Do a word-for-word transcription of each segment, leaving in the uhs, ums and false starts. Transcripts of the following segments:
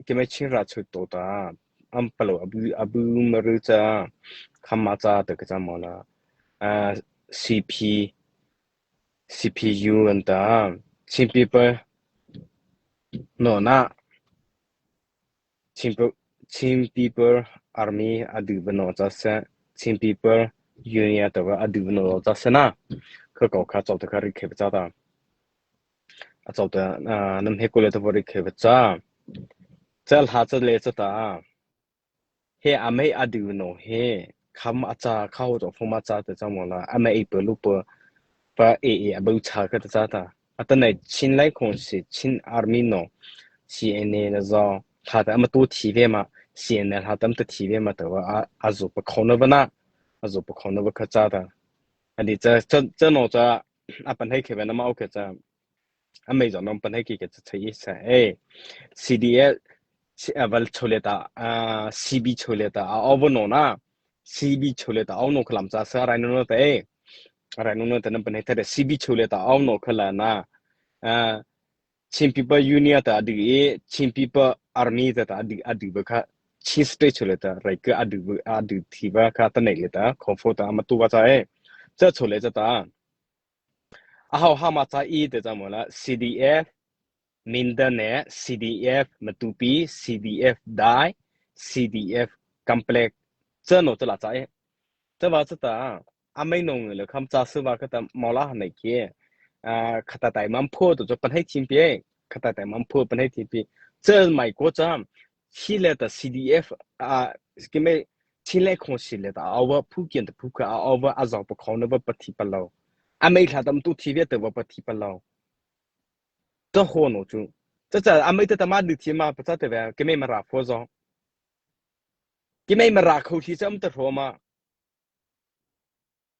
keimo Chin râh chô to ta, ama palôh a bu, a bu ma ru cha, khâ ma cha ta kei cha mo la, a, C P, C P U nata, Chin People, no na, Chin Pe-, Chin People Army a dyuh ba no cha sih, Chin People Union ta ba a dyuh ba no cha sih na, kha kô kha chô ta kha ri khei ba cha ta. A chô ta, a, nama he ko le ta ba ri khei ba cha. Cha la cha le cha ta. He ama a dyuh ba no he, khâ ma cha, khâ ho chô pho ma cha ta cha mo la, ama ei pa lu pa, pa e e a bu cha kha ta cha ta. Atanoh Chinland Council, Chin Army no, C N A na zo, hla ta ama to thi ve ma, C N A hla ta ama to thi ve ma ta ba, a, a zo pa khô na ba na, a zo pa khô na ba kha cha ta. Adi cha, cha, cha no cha, a pan hai khei ba na ma o kha cha. Ama zo no pan hai khei kha cha cha i sa, eh, C D F, si, a val chô le ta, a, C B chô le ta, a, o ba no na, C B chô le ta, o no kha lam cha sa rai no no ta, eh. Rai no no ta nama pan hai ta de, C B chô le ta, o no kha la na, a, Chin People Union ta a dyuh e, Chin People Army ta ta a dyuh, a dyuh ba kha, Chin State chô le ta, rai kha a dyuh ba, a dyuh thi ba kha ta nei le ta, khô pho ta ama to ba cha e. Cha chô le cha ta. A hao ha ma cha i te cha mo la, C D F, Mindan e, C D F, Matupi, C D F, Dai, C D F, Complex, cha no cha la cha e. Cha ba cha ta, a mai no ngi le kham cha su ba kha ta mo la ha nei khe. A, kha ta tai mam pho to cho pan hai thim pi e. Kha ta tai mam pho pan hai thim pi. Cha mai ko cha. Hi le ta C D F, a, keimo Chinland Council le ta, a o ba phu kian ta phu kha, a o ba a zo pa khô na ba pa thi pa lo. A mai hla ta ama to thi ve ta ba pa thi pa lo. Cha ho no chu. Cha cha, a mai ta ta ma du thi ma pa cha te ve, keimo Mara pho zo. Keimo Mara khô thi cha ama ta ro ma.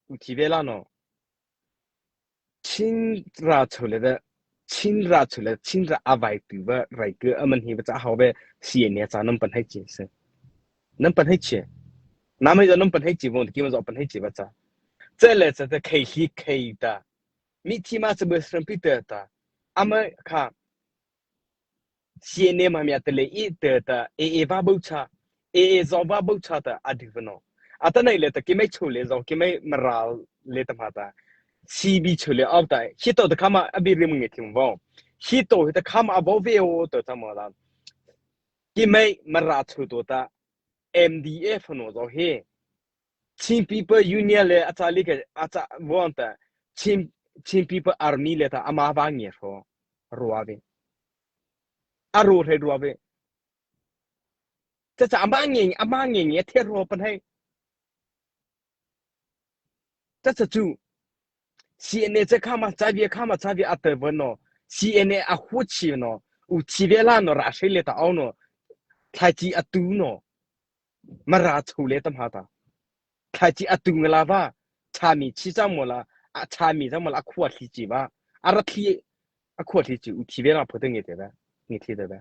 U thi ve la no. Chin râh chô le ta, Chin râh chô le, Chin râh a vai tu ba, rai kha a man hi ba cha hao ve, C N A cha nama pan hai chi se. Nama pan hai chi. Nama zo nama pan hai chi, von keimo zo pan hai chi ba cha. Cha le cha ta khei hi khei ta. Mi thi ma cha ba sram pi ta ta. Ama kha. C N A ma mia te le i te ta, A A va bu cha, A A zo va bu cha ta a dyuh ba no. Atanoh le ta keimo chô le zo, keimo Mara le ta ma ta. C B chô le o ta, hi to ta khâ ma a bi ri mu nge thim vo. Hi to hi ta khâ ma a bo ve o to ta mo la. Keimo Mara chô to ta, M D F no zo he. Chin People Union le a cha li kha, a cha von ta, Chin, Chin People Army le ta ama va nge ro, ro ve. A ro he ro ve. Cha cha ama nge, ama nge nge the ro pan hai. Cha cha chu. C N A cha khâ ma cha ve, khâ ma cha ve a te ba no. C N A a hu chi no. U thi ve la no râh se le ta o no. Thai chi a tu no. Mara chô le ta ma ta. Thai chi a tu nga la va. Cha mi chi cha mo la. A cha mi cha mo la a khua thi chi va. A ra thi a khua thi chi u thi ve na pho te nge te va. Nge thi te va.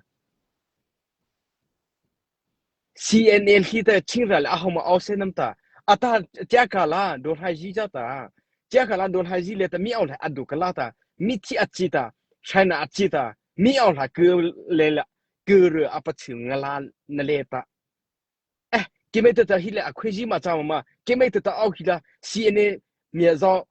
C N A thi ta Chin râh le a hao ma o se nama ta. A ta cha ka la do hai ji cha ta. Cha ka la do hai ji le ta mi o le a du ka la ta. Mi thi a chi ta. China a chi ta. Mi o la ke le la. Ke re a pa chi nga la na le ta. Eh, keimo ta ta hi le a khwe ji ma cha ma, keimo ta ta o hi la, C N A mia zo,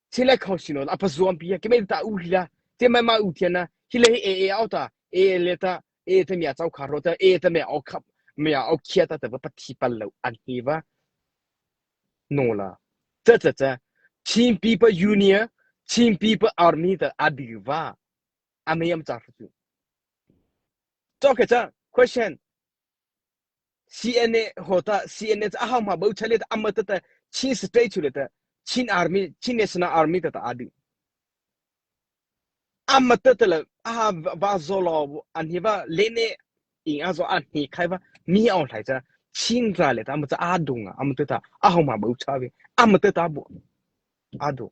chi le khao si no, a pa zuam pi ya, keimo ta u hi la, te ma ma u thian na, hi le hi A A o ta, A A le ta, A A ta mia chau kha ro ta, A A ta mia o khap, mia o khia ta ta pa thi pa lo an hi va. No la. Cha cha cha. Chin People Union, Chin People Army ta a di va. A me yam cha chu. Cho ke cha, question. C N A ho ta, C N A cha a hao ma bo cha le ta, ama ta ta, Chin State chu le ta, Chin Army, Chin National Army ta ta a di. Ama ta ta la, a ha va zo lo, an hi va le ne, in a zo an hi khai va, mi a o lai cha, Chin ra le ta, ama cha a du nga, ama ta ta, a hao ma bo cha ve, ama ta ta bo, a du.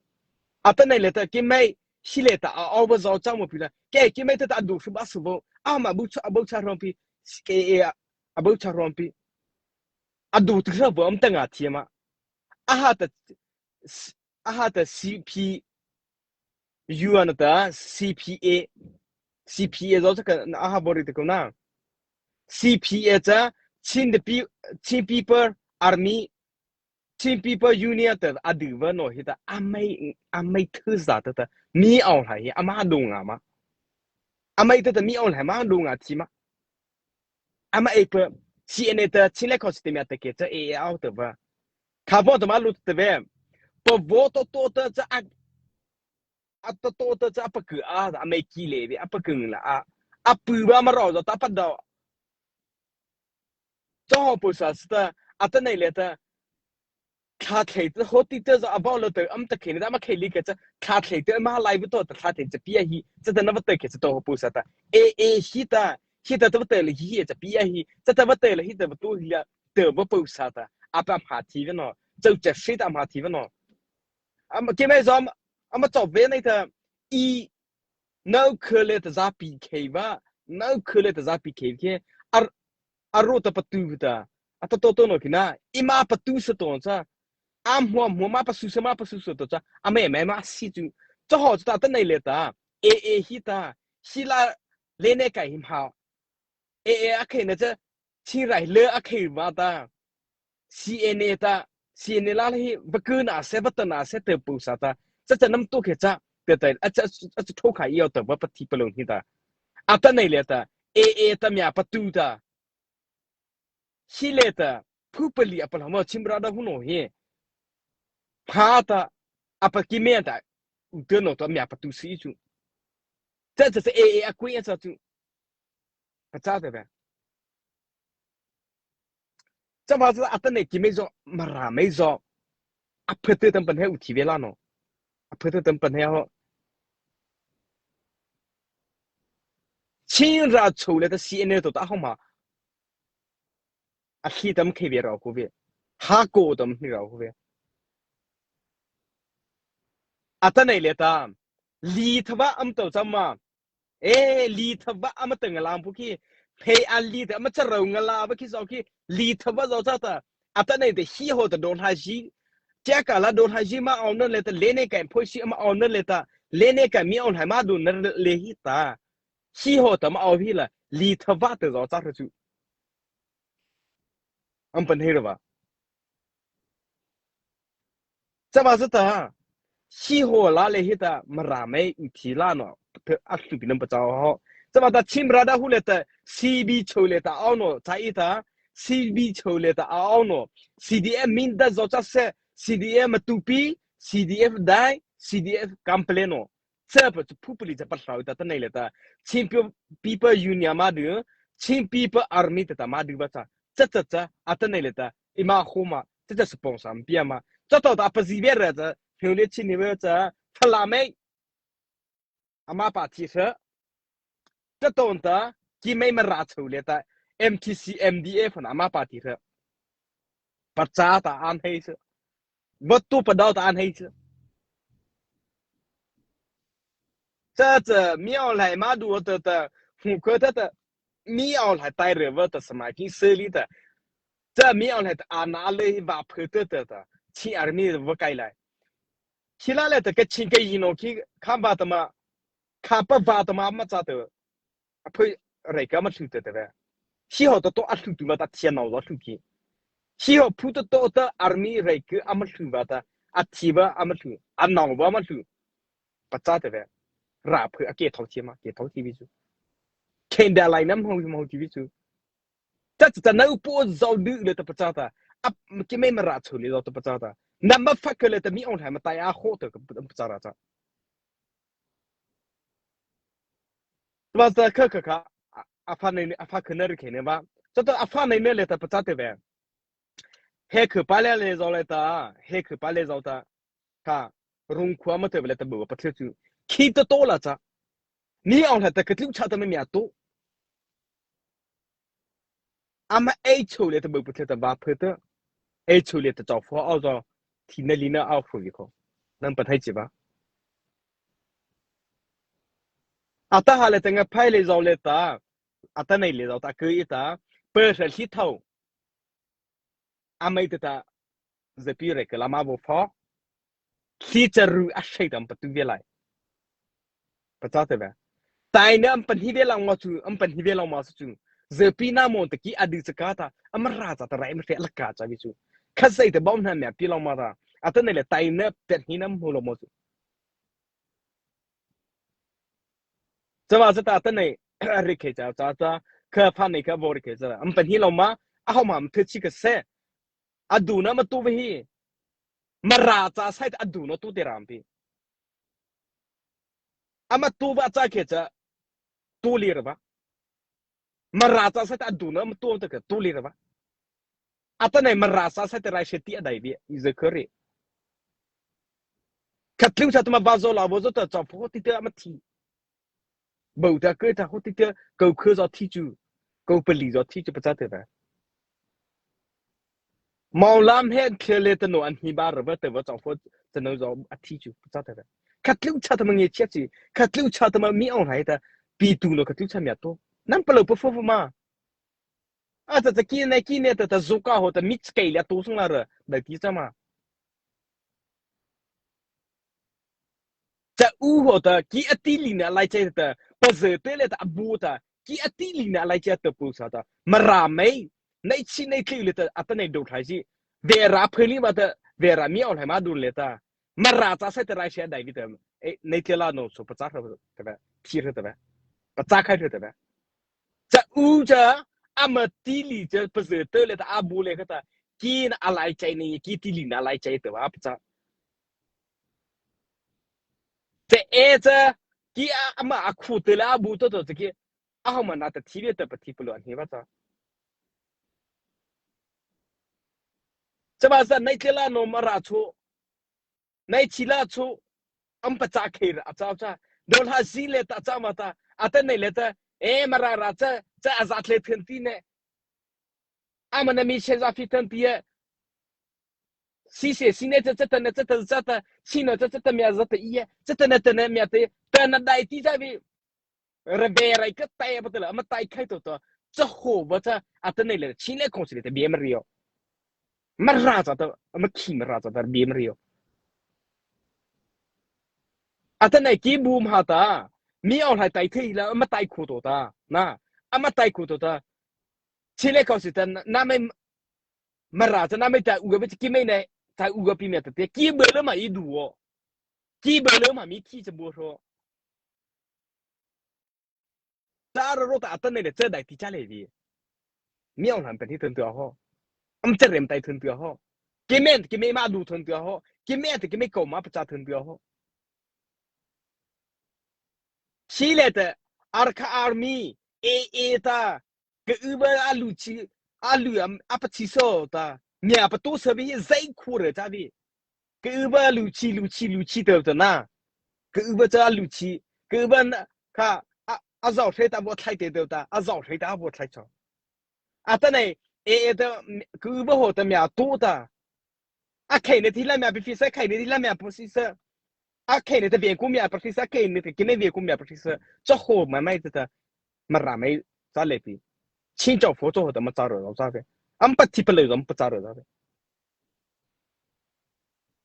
A ta nai le ta, ki mai, hi le ta, a o va zo cha mo pi la, ke, ki mai ta ta a du su ba su vo, a ma bo cha, a bo cha rom pi, ke e a, a bo cha rom pi. A du tu sa vo, am ta nga thi ma. A ha ta, s-, a ha ta C P U ana ta C P A, C P A zo cha ka, a ha bo ri ta ko na. C P A cha, Chin the Pe-, Chin People Army, Chin People Union ta a di va no hi ta, a mai, a mai thu za ta ta, mi au lai hi, a ma do nga ma. A mai ta ta mi au lai ma do nga ti ma. A ma e pa, C N A ta, Chin le ko ti mi a ta ke cha, e e au ta va. Kha vo ta ma lu ta ve. Pa vo to to ta cha a, a to to ta cha a pa ku a, a mai ki le ve, a pa ku la a. A pu va ma ro zo ta pa do. Cha ho pu sa sta, a ta nei le ta, thla thei ta, ho ti ta za a bao lo ta, am ta khei ni ta, ma khei li ka cha, thla thei ta, ma lai bu to, ta thla thei cha pi a hi, cha ta na va ta ke cha to ho pu sa ta. E, e, hi ta, hi ta ta va ta le hi, hi cha pi a hi, cha ta va ta le hi ta va tu hi la, ta va pu sa ta. A pa ma thi ve no, chau cha shi ta ma thi ve no. Ama ke mai zom, ama chau ve nei ta, i, nau khale ta za pi khei va, nau khale ta za pi khei ke, ar, a ro ta pa tu ta, a ta to to no ki na, i ma pa tu sa to cha, a hmo hmo ma pa su sa ma pa su sa to cha, a mai mai ma si chu, cha ho cha ta ta nei le ta, e e hi ta, hi la le ne kai him ha, e e a khei na cha, chi rai le a khei va ta, C N A ta, C N A la hi, va ku na se, va ta na se, te pu sa ta, cha cha nam to ke cha, te te, a cha, a cha tho kha i o ta, va pa thi pa lo hi ta, a ta nei le ta, e e ta mia pa tu ta, Hi le ta, phu pali a pa la ma chim ra da hu no he. Pha ta, a pa ki me ta, u te no ta mia pa tu si chu. Cha cha cha e e a kui a cha chu. Pa cha ta ba. Cha ba cha a ta ne ki me zo, ma ra me zo. A phe te tam pan he u thi ve la no. A phe te tam pan he ho. Chin ra cho le ta C N A to ta ho ma. A khi tam khei ve rau ko ve. Ha ko tam ni rau ko ve. A ta nei le ta. Li tha va am to cha ma. E, li tha va am ta nga lam pu ki. Phei a li ta am cha rau nga la va ki zo ki. Li tha va zo cha ta. A ta nei te hi ho ta do ha ji. Cha ka la do ha ji ma au na le ta le ne kai pho si ma au na le ta. Le ne kai mi au hai ma do na le hi ta. Hi ho ta ma au hi la. Li tha va ta zo cha ra chu. Am pan hei ra va. Cha ba sa ta, hi ho la le hi ta, ma ra mai u thi la no, a su pi nam pa cha ho. Cha ba ta chim ra da hu le ta, C B cho le ta au no, cha i ta, C B cho le ta au no, C D F min da zo cha se, C D F ma tu pi, C D F dai, C D F complain no. Cha pa chu phu pali cha pa hlau ta ta nei le ta. Chin Pe-, People Union ma du, Chin People Army ta ta ma du ba cha. Cha cha cha, a ta nei le ta. I ma ho ma, cha cha sponsor am pia ma. Cha to ta pa zi ve ra cha, hnu le chin ni ve cha, tha la mai. A ma pa thi sa. Cha to ta, ki mai ma ra chau le ta. M T C, M D F na ma pa thi sa. Pa cha ta an hei sa. Batu pa dau ta an hei cha. Cha cha, mi au lai ma du ta ta, hu ko ta ta, mi au lai tai re va ta sa ma ki se li ta. Cha mi au lai ta a na le va phe ta ta ta, chi army va kai lai. Khi la le ta ka chin ka yi no ki kha ba ta ma, kha pa va ta ma ma cha ta. A phu rai ka ma hlu ta ta ve. Hi ho ta to a hlu tu ma ta thian nau lo hlu ki. Hi ho phu ta to ta army rai ka a ma hlu va ta. A thi va a ma hlu. A nau va ma hlu. Pa cha ta ve. Ra phu a ke thau thi ma, ke thau thi vi chu. Ken da lai nam ho ma ho thi vi chu. Ta ta ta nau po zau du le ta pa cha ta. A ke mai ma ra chu le zau ta pa cha ta. Nam ma fa ke le ta mi ong hai ma tai a ho ta pa cha ra cha. Ba ta kha kha kha, a, a fa nei, a fa kha na ri khe ne ba. Cha ta a fa nei ne le ta pa cha te ve. He kha pa le le zau le ta, he kha pa le zau ta. Kha, rung khua ma te ve le ta bu pa the chu. Khi ta to la cha. Ni au la ta ka tlu cha ta me mia to. Ama ei chô liata bâ pu thei ta va phu ta, ei chô liata chô pho ao zo, thina lina ao phu vi kho. Nang pa thei chi va. Ata ha liata nga phai le zo liata, ata nei le zo ta kei ta, pei sa hli thau. Amei ta ta, zapi re ka lama vo pho. Hli charu a sei ta am pa tu ve lai. Pachâ te ve. Taina am pa hni ve lang ma chu, am pa hni ve lang ma chu. zawpi nama ta ki a di chaka ta, a Mara cha ta rai ma hre la ka cha bi chu. Khazia ta bom na mia pi lo ma ta. Atanoh le tai na pet hi na mu lo mo chu. Chava cha ta atanoh ri khe cha cha cha, kha pha nei kha vo ri khe cha. Am pet hi lo ma, a hom ham the chi ka se. A du na ma tu ve hi. Mara cha sai ta a du na tu te ram pi. Ama tu va cha khe cha tu li ra va. Mara cha sai ta a du na ma tu ta ka tu li ra va. Atanoh Mara cha sai ta rai se ti a dai bi i ze khari. Kha tlu cha ta ma va zo la vo zo ta cha pho ti te ama thi. Bau ta kei ta ho ti te kau khe zo thi chu. Kau pali zo thi chu pa cha te va. Mau lam he khe le ta no an hi ba ra ba ta va cha pho ta no zo a thi chu pa cha te va. Kha tlu cha ta ma nge chia chi. Kha tlu cha ta ma mi ong hai ta. Pi tu no kha tlu cha mia to. Nam pa lo pa pho pho ma. A ta ta ki ne ki ne ta ta zo ka ho ta mi chkei le to sung la ra. Da ki cha ma. Cha u ho ta, ki a ti li na lai chai ta, pa ze te le ta a bu ta, ki a ti li na lai chai ta pu sa ta, Mara mai, nai chi nai tli le ta, atanoh do thai si, ve ra pheli ma ta, ve ra mi au lai ma du le ta, Mara cha sai ta rai sia dai vi ta, e, nai tli la no so pa cha ra ta ba, thi ra ta ba, pa cha khai ra ta ba. Cha u cha, ama ti li cha, pa ze te le ta a bu le ka ta, ki na a lai chai ni, ki ti li na lai chai ta ba, pa cha. Te e cha, ki a, ama a khu te la bu to to cha ki, a homa na ta thi ve ta pa thi pu lo an hi va cha. Cha ba sa nai tli la no Mara chu, nai chi la chu, am pa cha khei ra, a cha cha. Do la zi le ta cha ma ta, atanoh le ta, e Mara ra cha, cha a za thle thun ti ne. Ama na mi se za fi thun ti e. Si se, si ne, cha, cha ta ne, cha ta, cha ta, si no, cha, cha ta mia za ta i e, cha ta ne, ta ne mia ta, ta na dai ti za vi. Ra be rai ka tai ba ta la, ama tai khai to to, cha ho ba cha, atanoh le, chi le kong si le ta bi ma rio. Mara cha ta, ama khi Mara cha ta bi ma rio. Atanoh ki bu ma ta, mi au lai tai thei la, ama tai khu to ta, na, ama tai khu to ta, chi le kong si ta, na, na mai, Mara cha na mai ta u ga be ki mai ne, ta u ga pi me ta te, ki be le ma i du o. Ki be le ma mi ki cha bu ro. Cha ra ro ta atanoh le cha dai ti cha le vi. Mi au lam pe ti thun tu ho. Am cha rem tai thun tu ho. Ki me, ki me ma du thun tu ho. Ki me te ki me ko ma pa cha thun tu ho. Si le ta, Arkha Army, A A ta, ka u ba a lu chi, a lu am, a pa chi so ta, mia pa to sa vi, zai khu re cha vi. Ka u ba lu chi, lu chi, lu chi ta ta na. Ka u ba cha lu chi, ka u ba na, ka, a, a zau hre ta bo thlai te ta, a zau hre ta bo thlai cho. Atanoh, e, e ta, ka u ba ho ta mia to ta. A khei ne thi la mia pi fi sa, khei ne thi la mia pi fi sa. A khei ne ta ve ku mia pi fi sa, khei ne ta ki ne ve ku mia pi fi sa. Cha ho ma mai ta ta. Mara mai cha le pi. Chin chau pho cho ho ta ma cha ro cha ve. Am pa thi pa le am pa cha ro cha ve.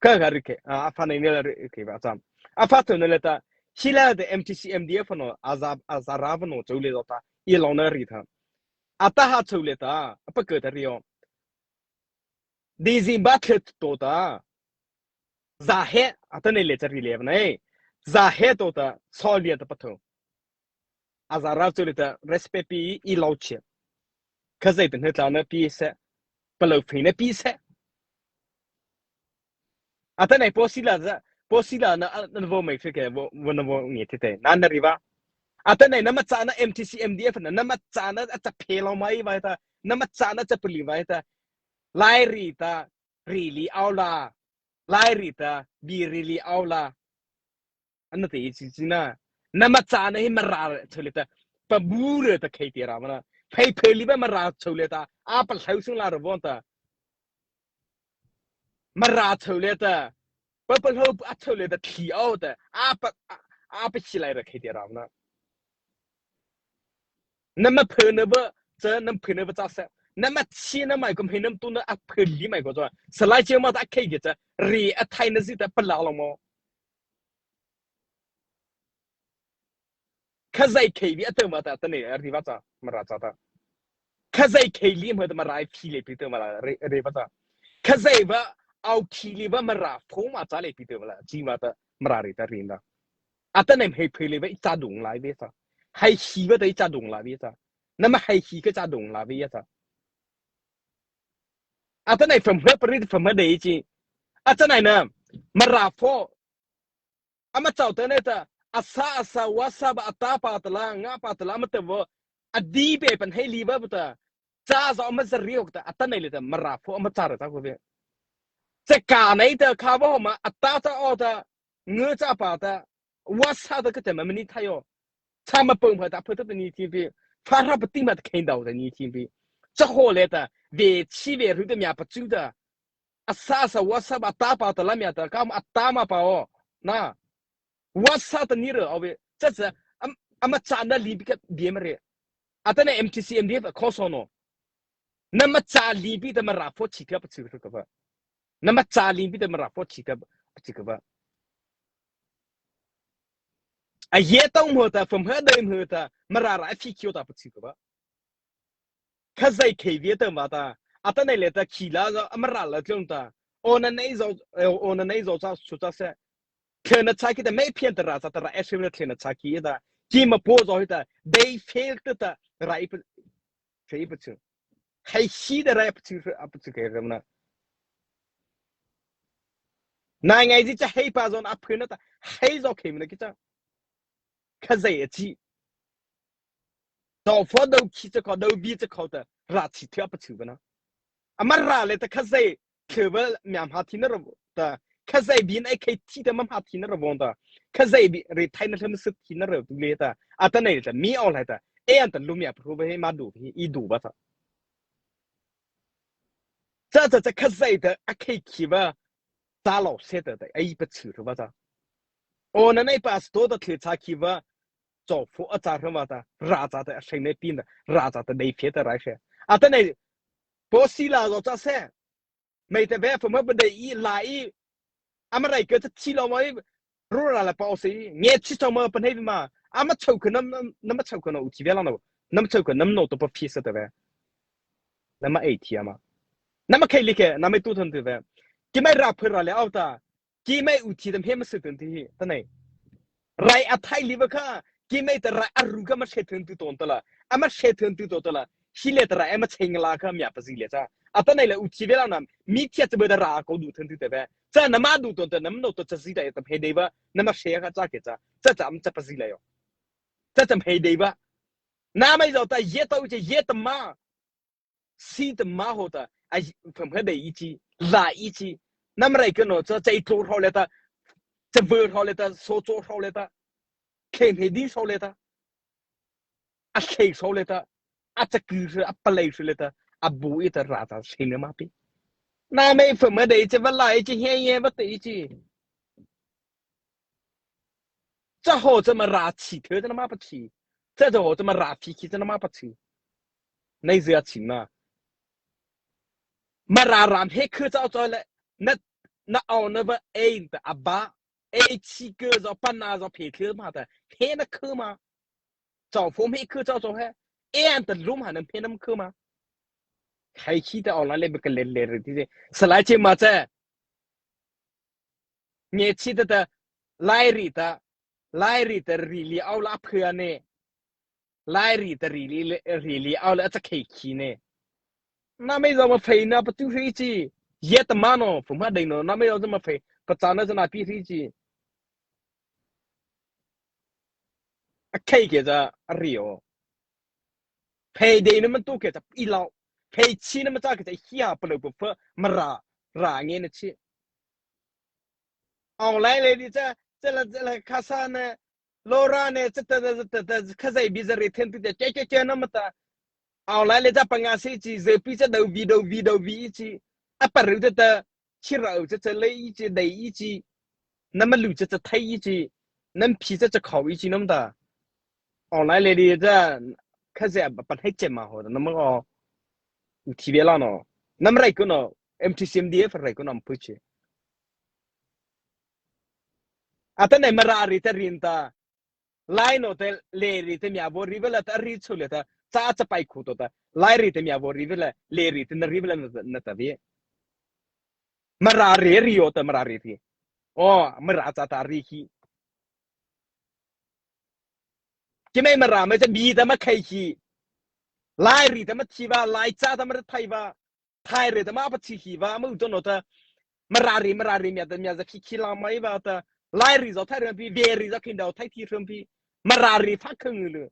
Ka ga ri ke. A, a pha nei ne la ri ke ba cha. A pha to ne le ta. Si la de M T C M D F no, a za, a za ra no cho le ta. I lo na ri ta. A ta ha cho le ta. A pa ke ta ri o. December thla to ta. Za he, atanoh le cha ri le ba nei. Za he to ta, so lia ta pa tho. A za ra cho le ta, respect pi i lo che. Ka zai ta ne ta na pi se. Pa lo fi ne pi se. Atanoh po si la za, po si la na, a, na vo mai fi ke, vo, vo na vo nge te te. Na na ri va. Atanoh na ma cha na M T C M D F na, na ma cha na a cha phe lo mai va ta. Na ma cha na cha pli va ta. Lai ri ta, ri li au la. Lai ri ta, bi ri li au la. Ana te i chi chi na. Na ma cha na hi Mara chole ta. Pa bu re ta khei te ra ma na. Phei phei li ba Mara chole ta. A pa hlau sung la ra von ta. Mara chole ta. Pa pa hlau a chole ta thi au ta. A pa, a, a pa chi lai ra khei te ra ma na. Na ma phe na ba, cha na phe na ba cha sa. Na ma chi na mai ko phe na tu na a phe li mai ko cha. Sa lai che ma ta khei ke cha. Ri a thai na zi ta pa la lo mo. Ka zai khei bi a te ma ta ta ne a ri va cha, Mara cha ta. Khazia khei lei ma ta Mara phi lei pi ta ma la re, re ba ta. Khazia ba ao khi lei ba Mara pho ma cha lei pi ta ma la. Chi ma ta Mara ri ta ri na. Atanoh hei phei lei ba i cha dong lai be ta. Hei hi ba ta i cha dong lai be ta. Nama hei hi ka cha dong lai be ta. Atanoh pham he pari pham he dei chi. Atanoh na Mara pho. Ama chau ta ne ta, a sa, a sa, wa sa ba, a ta pa ta la, nga pa ta la, ama ta vo, a di pe pan hei li ba bu ta, cha za ama za ri ok ta, a ta nei le ta, Mara pho ama cha ra ta ko ve. Cha ka nei ta, kha ba ho ma, a ta ta o ta, nge cha pa ta, wa sa ta ka ta ma mani tha yo. Cha ma pong pha ta pha ta ni ti pi, pha ra pa ti ma ta khen dau ta ni ti pi. Cha ho le ta, ve chi ve ru ta mya pa chu ta, a sa sa wa sa ba ta pa ta la mya ta ka a ta ma pa o. Na. Wa sa ta ni re o ve. Cha cha am, ama cha na li bi ka bi ma re. Atanoh M T C M D F ko so no. Nama cha li bi ta Mara pho chi ka pa chu ka ba. Nama cha li bi ta Mara pho chi ka pa chu ka ba. A ye ta mo ta pham he dei mo ta Mara ra a phi kyo ta pa chu ka ba. Khazia khei vei ta ma ta. Atanoh le ta khi la za a Mara la tlung ta. O na nei zo, o na nei zo cha su cha se. Thei na cha ki ta mei phian ta ra cha ta ra e se le thei na cha ki ta. Ki ma po zo hi ta. Dei fail ta ta ra i pa. Thei i pa chu. Hei hi da ra i pa chu a pa chu ke ram na. Na ngai zi cha hei pa zo na a phu na ta. Hei zo khei mi na ki cha. Khazia a chi. Dau pho dau khi cha kho dau bi cha kho ta ra chi thei a pa chu ba na. A Mara le ta khazia thei ba mya ma thi na ra ta. Khazia bi na khei thi ta ma ma thi na ra von ta. Khazia bi re thai na thlam sut thi na ra tu le ta. Atanoh le ta mi ao lai ta. E an ta lu mya phu ba he ma du he i du ba ta. Cha cha cha khazia ta a khei khi ba. Cha lo se ta ta a i pa chu ba ta. O na nei pa sto ta thei cha khi ba. Chau pho a cha hram ta, ra cha ta a sei nei pin ta, ra cha ta dei phe ta rai se. Atanoh, po si la zo cha se. Mei ta ve pho ma ba dei i la i. Ama rai ka cha chi lo ma i. Ru ra la pa o se i. Nge chi chau ma pa nei ma. Ama chau ka nam, nam, nama chau ka no u chi ve la no. Nama chau ka nam no to pa phi sa ta ve. Nama ei thi ama. Nama khei li ke, nama tu thon tu ve. Ki mai ra phu ra le au ta. Ki mai u thi dam he ma se tun ti hi, ta nei. Rai a thai li ba kha, ki mai ta rai a ru ka ma se tun tu ton ta la. A ma se tun tu ton ta la. Hi le ta rai a ma cheng la ka mya pa zi le cha. Atanoh le u thi ve la nam, mi thia cha ba da ra ko du tun tu te ve. Cha nama du ton ta nam no to cha zi da ya ta he dei ba, nama se ka cha ke cha. Cha cha am cha pa zi la yo. Cha cha he dei ba. Na mai zo ta ye ta u che ye ta ma. Si ta ma ho ta, a pham he dei i chi, la i chi. Nam rai ka no cha, cha i tlo hro le ta, cha vơ hro le ta, so cho hro le ta, khe me di hro le ta, a khe hro le ta, a cha ku hro, a pa lei hro le ta, a bu i ta ra ta se ne ma pi. Na mei pham he dei che va la i chi he ye va te i chi. Cha ho cha Mara chi thei cha nama pa chi. Cha cha ho cha Mara phi khi cha nama pa chi. Nei zia chi na. Mara ram he khu cha cha le. Na, na au na va e ta a ba. E chi ke zo pa na zo phe thei ma ta. He na khu ma. Chau pho he khu cha cha he. E an ta lum ha na phe nam khu ma. Khai khi ta au la le ba ka le le re ti se. Sa lai che ma cha. Nge chi ta ta, lai ri ta, lai ri ta ri li au la phia ne. Lai ri ta ri li, ri li au la cha khei khi ne. Na mei zo ma phei na pa tu hri chi. Ye ta ma no, phu ma dei no, na mei zo ma phei, pa cha na cha na pi hri chi. A khei ke cha a ri o. Phei dei na man tu ke cha i lau. Phei chi na ma cha ke cha hi ha pa lo pa pha ma ra, ra nge na chi. Online le di cha, cha la, cha la kha sa na, lo ra ne, cha ta, cha ta, cha ta, kha zai bi za re then tu cha, cha, cha, cha na ma ta. Online le cha pa nga se chi, ze pi cha dau vi, dau vi, dau vi chi. A pa ru cha ta, chi ra u cha cha le i chi, dai i chi. Na ma lu cha cha thai i chi. Na phi cha cha khau i chi na ma ta. Online le di cha, kha zai pa, pa thai che ma ho, na ma o. U thi ve la no. Na ma rai ko no, M T C M D F rai ko no ma pu chi. Ata nei Mara ri ta rin ta. Lai no te le ri te mia bo ri ve la ta ri chu le ta. Cha cha pai khu to ta. Lai reih ta mia vaw reih vei la, lei reih ta na reih vei la na ta vei. Mara reih reih o ta Mara reih reih. O, Mara cha ta reih hi. Keimo Mara mo cha bi ta ma khei hi. Lai reih ta ma thi va, lai cha ta ma thai va. Thai reih ta ma pa thi hi va, mo to no ta. Mara reih, Mara reih mia ta mia za khi khi la mai va ta. Lai reih zo thai reih pi, vei reih zo khi dau thai thi reih pi. Mara reih pha khang le.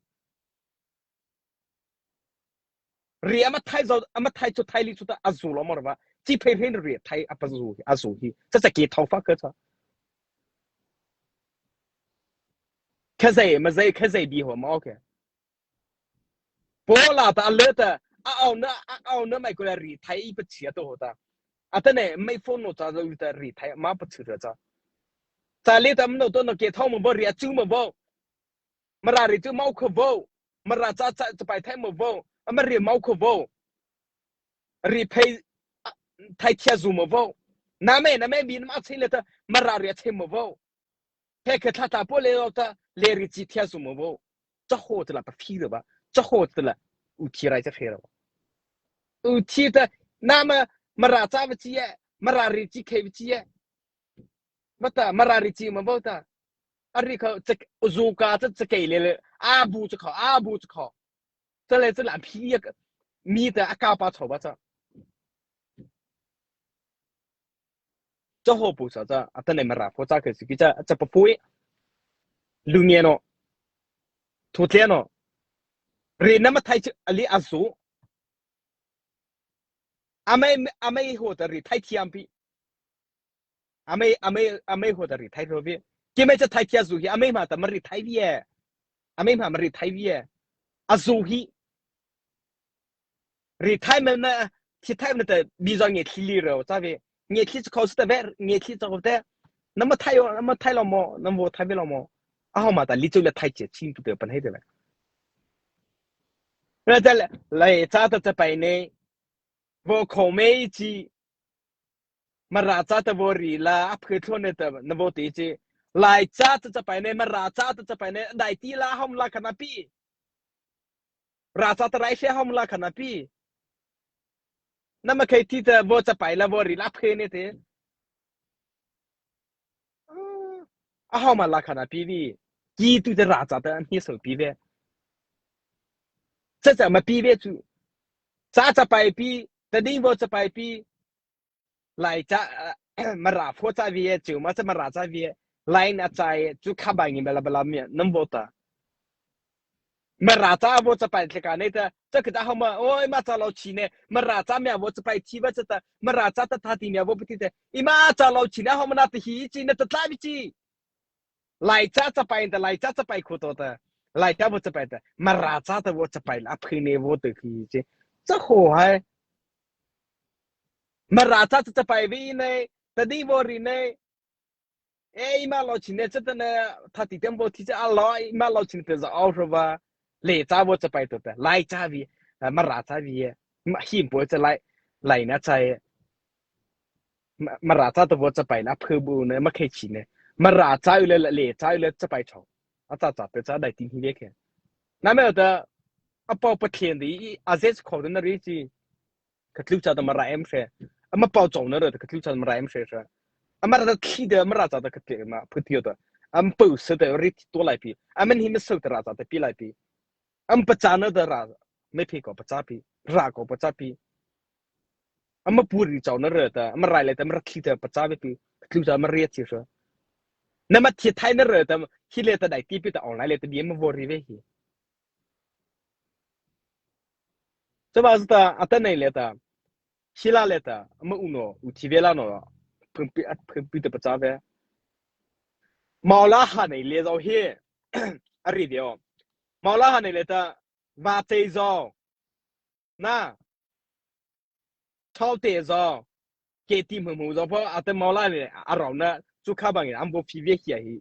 Reih ama thai zo, ama thai chu thai li chu ta a zu lo mo va. Chi phei reih reih thai a pa zu, a zu hi. Cha cha ke thau fa ka cha. Ka zai, ma zai, ka zai bi ho ma, okay. Paw la ta a le ta, a au na, a au na mai ko la reih thai i pa chia to ho ta. A ta ne, mai phone no cha zo ta reih thai ma pa chia cha. Cha le ta no to no ke thau mo bo reih a chu mo bo. Mara reih chu mau kha bo. Mara cha cha cha pai thai mo bo. Ama reih mau kha bo. Reih phei, a, thai thia zu mo bo. Na me, na me bi na ma chei le ta, Mara reih chei mo bo. He kha tha ta po le lo ta, lei reih chi thia zu mo bo. Cha ho ta la pa phi lo ba. Cha ho ta la u thi rai cha phe lo. U thi ta, na ma, Mara cha va chi e, Mara reih chi khei va chi e. Mata, Mara reih chi ma bo ta. A reih kha, cha, zu ka cha, cha kei le le. A bu cha kha, a bu cha kha. Cha le cha la phi ya ka. Mi ta a ka pa chau ba cha. Cha ho pu sa cha, a ta ne Mara pho cha ka si ki cha, cha pa pui. Lu nge no. Thu tle no. Reih na ma thai cha, a li a zu. A mai, a mai ho ta reih thai thiam pi. Amei, amei, amei ho ta reih thai ro vei. Keimo cha thai thia zu hi, amei ma ta ma reih thai vei. Amei ma ma reih thai vei. A zu hi. Reih thai ma na, thi thai ma ta bi zo nge thi li ro cha vei. Nge thi cha khau sa ta vei, nge thi cha khau te. Na ma thai o, na ma thai lo mo, na mo thai vei lo mo. A ho ma ta li chu le thai che chin pu te pan hai te le. Na ta le, lai cha ta cha pai nei. Vo khau mei chi. Mara cha ta vo reih la, a phu thlo ne ta na vo ti chi. Lai cha ta cha pai ne, Mara cha ta cha pai ne, dai ti la hom la kha na pi. Ra cha ta rai hre hom la kha na pi. Na ma khei ti ta vo cha pai la vo reih la phu ne te. A hom la kha na pi vi. Ki tu ta ra cha ta an hi so pi ve. Cha cha ma pi ve chu. Cha cha pai pi, ta ding vo cha pai pi. Lai cha, Mara pho cha vei, chu ma cha Mara cha vei, lai na cha e, chu kha ba ngi bela bela mi, nam vo ta. Mara cha vo cha pai tle ka nei ta, cha ka ta homa, oi ma cha lo chi ne, Mara cha mia vo cha pai thi va cha ta, Mara cha ta tha ti mia vo pi ti te, i ma cha lo chi ne homa na ta hi chi, na ta tla vi chi. Lai cha cha pai ta, lai cha cha pai kho to ta. Lai cha vo cha pai ta. Mara cha ta vo cha pai la phi ne vo te khi chi. Cha ho hai. Mara cha cha cha pai vi ne, ta di vo ri ne. E i ma lo chi ne cha ta ne, tha ti tem vo ti cha a lo, i ma lo chi ne te za au ro va. Le cha vo cha pai to ta. Lai cha vi, Mara cha vi. Ma him po cha lai, lai na cha e. Ma, Mara cha ta vo cha pai na phu bu ne, ma khei chi ne. Mara cha u le, le cha u le cha pai chau. A cha cha te cha dai ti hi ve ke. Na me ta, a pau pa thlen di, a zes kho na ri chi. Ka tlu cha ta Mara em hre. A ma pau chau na ro ta ka tlu cha Mara em hre hre. A Mara ta thi de Mara cha ta ka te ma phu ti ta. A ma pau se ta ri ti to lai pi. A men hi ma so ta ra cha ta pi lai pi. A ma pa cha na ta ra. Me phi ko pa cha pi. Ra ko pa cha pi. A ma pu ri chau na ro ta, a ma rai le ta, a ma ra thi ta pa cha ve pi, tlu cha ma ria chi sa. Na ma thi thai na ro ta, hi le ta dai ti pi ta online le ta bi ma vo ri ve hi. Cha ba ta, a ta nei le ta, hi la le ta, a ma u no, u thi ve la no, phun pi, a phun pi ta pa cha ve. Mau la ha nei le zo hi, a ri ve o. Mau la ha nei le ta, va chei zo. Na. Thau te zo. Ke ti hmu hmu zo pho, a te mau la ne, a rau na, chu kha bang in, am bo phi ve hia hi.